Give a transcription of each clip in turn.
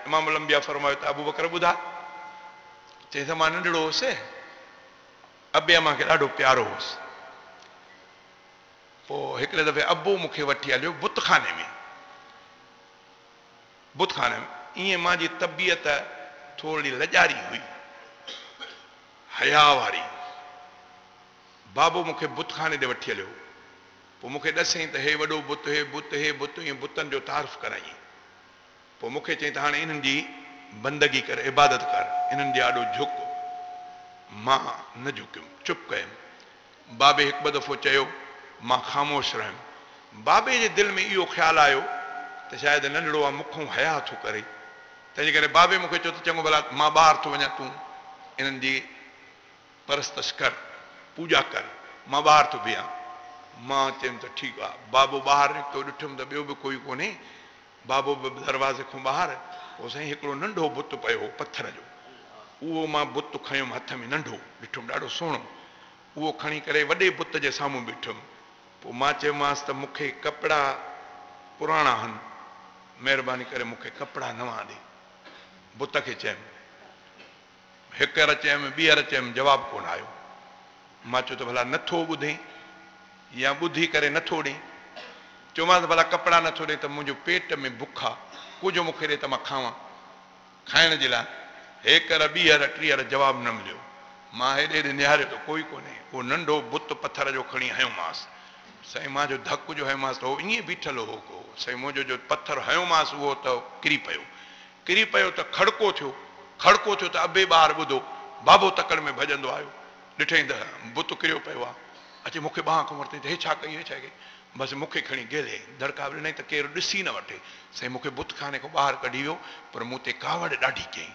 امام الانبياء فرمايو ته ابوبڪر ٻڌاء. چيائين ته مان ننڍڙو هوس، ابي امان کي ڏاڍو پيارو هوس. پوء هڪڙي دفعي ابو مون کي وٺي هليو بتخاني ۾. بتخاني ۾ ائين مانجي طبيعت ٿورڙي لڄاري هئي، حياء واري. بابو مون کي بتخاني ڏي وٺي هليو. پوء مون کي ڏسيائين ته هي وڏو بت، هي بت، هي بت، ائين بتن جو تعارف ڪرايائين. پوء مون کي چيائين ته هاڻي انهن جي بندگي ڪر، عبادت ڪر، انهن جي آڏو جهڪ. مان نه جهڪيم، چپ ڪيم. بابي هڪ ٻه دفعو چيو، مان خاموش رهيم. بابي جي دل ۾ اهو خيال آيو ته شايد ننڍڙو آ، مون کان حياء ٿو ڪري. تنهنجي ڪري بابي مون کي چيو ته چڱو ڀلا مان ٻاهر ٿو وڃان، تون انهن جي پرستش ڪر، پوڄا ڪر، مان ٻاهر ٿو بيهان. مان چيم ته ٺيڪ آ. بابو ٻاهر نڪتو، ڏٺم ته ٻيو به ڪوئي ڪونهي. بابو به دروازي کان ٻاهر. پوء سائين هڪڙو ننڍو بت پيو هو پٿر جو. اهو مان بت کنيم هٿ ۾ ننڍو، ڏٺم ڏاڍو سهڻو. اهو کڻي ڪري وڏي بت جي سامهون بيٺم. پوء مان چيومانس ته مون کي ڪپڙا پراڻا هن، مهرباني ڪري مون کي ڪپڙا نوان ڏي. بت کي چيم. هيڪر چيم، ٻيهر چيم، جواب ڪونه آيو. مان چيو ته ڀلا نٿو ٻڌين يا ٻڌي ڪري نٿو ڏين؟ چيومانس ته ڀلا ڪپڙا نٿو ڏين ته منهنجو پيٽ ۾ بک آ، ڪجهه مون کي ڏي ته مان کاوان. کائڻ جي لاء هيڪر، ٻيهر، ٽيهر جواب نه مليو. مان هيڏي هيڏي نهاريو ته ڪوئي ڪونهي. اهو ننڍو بت پٿر جو کڻي هنيومانس. سائين مان جو ڌڪ جو هنيومانس ته هو ائين بيٺل هو ڪو. سائين منهنجو جو پٿر هنيومانس اهو ته ڪري پيو. ڪري پيو ته کڙڪو ٿيو. کڙڪو ٿيو ته ابي ٻاهر ٻڌو. بابو تڪڙ ۾ ڀڄندو آيو. ڏٺائين ته بت ڪريو پيو آ. اچي مون کي ٻانهن کان ورتائين ته هي ڇا ڪئي، هي ڇا ڪئي. بس مون کي کڻي گهلي دڙڪا به ڏنائين ته ڪير ڏسي نه وٺي. سائين مون کي بت خاني کان ٻاهر ڪڍي ويو پر مون تي ڪاوڙ ڏاڍي ڪيائين.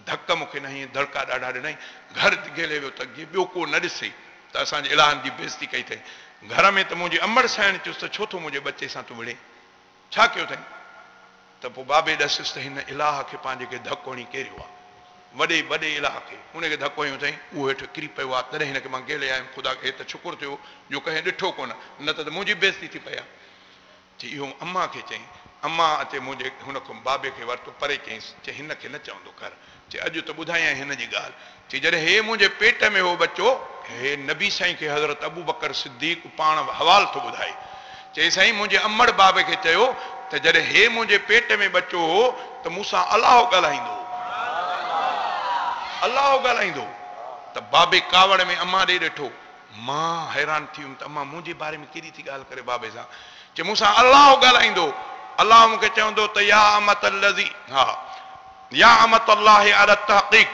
ڌڪ مون کي نه هنيائين، دڙڪا ڏاڍا ڏنائين. گهر گهلي ويو ته جي ٻيو ڪو نه ڏسي ته اسان جي الهن جي بيعزتي ڪئي اٿئي. گهر ۾ ته منهنجي امڙ سائڻ چيس ته ڇو ٿو منهنجي ٻچي سان تون وڙهين؟ ڇا ڪيو اٿئي؟ ته پوء بابي ڏسيس ته هن الهه کي پنهنجي کي ڌڪ هڻي ڪيريو آ. وڏي وڏي الهه کي ان کي ڌڪ هنيو اٿئي، اهو هيٺ ڪري پيو آ، تڏهن هن کي مان گهلي آيم، خدا کي ته شڪر ٿيو جو ڪنهن ڏٺو ڪونه، نه ته ته منهنجي بيعزتي ٿي پئي ها. چي اهو امان کي چئين. امان اچي منهنجي هن کان بابي کي ورتو پري چيائينس، چي هن کي نه چوندو ڪر. چي اڄ ته ٻڌايائين هن جي ڳالهه. چي جڏهن هي منهنجي پيٽ ۾ هو ٻچو، هي نبي سائين کي حضرت ابوبڪر صديق پاڻ حوال ٿو ٻڌائي. چي سائين منهنجي امڙ بابي کي چيو ته جڏهن هي منهنجي پيٽ ۾ ٻچو هو ته مون سان الله ڳالهائيندو هو. الله ڳالهائيندو هو. ته بابي ڪاوڙ ۾ امان ڏي ڏٺو. مان حيران ٿي ويم ته امان منهنجي باري ۾ ڪهڙي ٿي ڳالهه ڪري بابي سان. چي مون سان الله ڳالهائيندو هو. الله مون کي چوندو ته يا امة الذي ها. يا امة الله علي التحقيق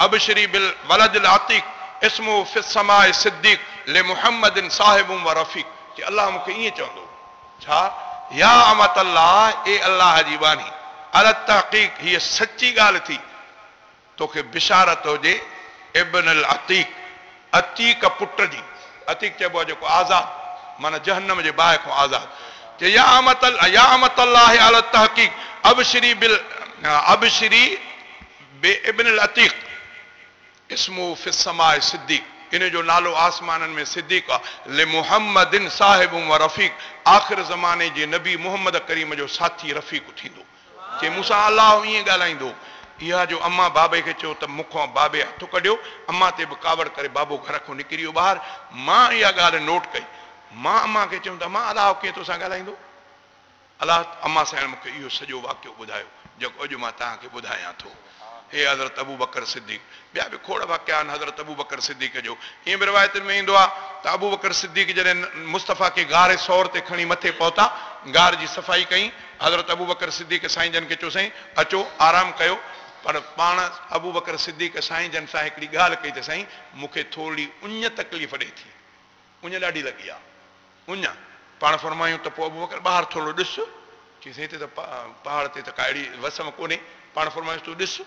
ابشري بالولد العتيق اسمه في السماء صديق لمحمد صاحب و رفيق چي الله مون کي ائين چوندو ڇا يا امة الله اي الله جي ٻانهي علي التحقيق هيء سچي ڳالهه ٿي توکي بشارت هجي ابن العتيق عتيق پٽ جي، عتيق چئبو آهي جيڪو آزاد معنيٰ جهنم جي باهه کان آزاد، چي يا امة يا امة الله علي التحقيق ابشري بال ابشري بابن العتيق اسمه في السماء صديق ان جو نالو آسمانن ۾ صديق آ لمحمد صاحب و رفيق آخر زماني جي نبي محمد ڪريم جو ساٿي رفيق ٿيندو. چي مون سان الله ائين ڳالهائيندو. اها جو امان بابي کي چيو ته مون کان بابي هٿ ڪڍيو. امان تي به ڪاوڙ ڪري بابو گهر کان نڪري ويو ٻاهر. مان اها ڳالهه نوٽ ڪئي. مان امان کي چيم ته امان الله ڪيئن توسان ڳالهائيندو؟ الله امان سائڻ مون کي اهو سڄو واقعو ٻڌايو جيڪو اڄ مان توهان کي ٻڌايان ٿو. هي حضرت ابوبڪر صديق. ٻيا به کوڙ واقعا آهن حضرت ابوبڪر صديق جو. ائين به روايتن ۾ ايندو آهي ته ابوبڪر صديق جڏهن مصطفيٰ کي غار ثور تي کڻي مٿي پهتا، غار جي صفائي ڪئي، حضرت ابوبڪر صديق سائين جن کي چيو سائين اچو آرام ڪيو پر پاڻ ابوبڪر صديق سائين جن سان هڪڙي ڳالهه ڪئي ته سائين مون کي ٿورڙي اڃ تڪليف ڏئي ٿي، اڃ ڏاڍي لڳي آهي. اڃ. پاڻ فرمايون ته پوء ابوبڪر ٻاهر ٿورڙو ڏس. چيس هتي ته پهاڙ تي ته ڪا اهڙي وسم ڪونهي. پاڻ فرمايس تون ڏس.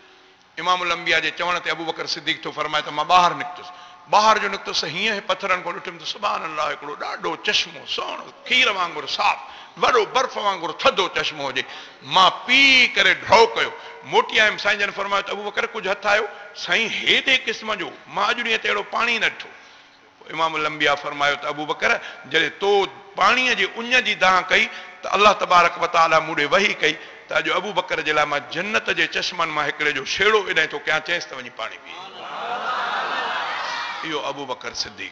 امام الانبياء جي چوڻ تي ابوبڪر صديق ٿو فرمائي ته مان ٻاهر نڪتس. ٻاهر جو نڪتس ته هينئن پٿرن کان ڏٺم ته سبحان الله هڪڙو ڏاڍو چشمو سهڻو کير وانگر صاف وڏو برف وانگر ٿڌو چشمو هجي. مان پي ڪري ڍؤ ڪيو. موٽي آيم سائين جن فرمايو ته ابوبڪر ڪجهه هٿ آيو؟ سائين هيڏي قسم جو مان اڄ ڏينهن تي اهڙو پاڻي نه ڏٺو. پوء امام الانبياء فرمايو ته ابوبڪر! جڏهن تو پاڻيء جي اڃ جي دانهن ڪئي ته الله تبارڪ و تعاليٰ مون ڏي وحي ڪئي ته اڄ ابوبڪر جي لاء مان جنت جي چشمن مان هڪڙي جو شيڙو ايڏانهن ٿو ڪيان، چئينس ته وڃي پاڻي پيء. اهو ابوبڪر صديق.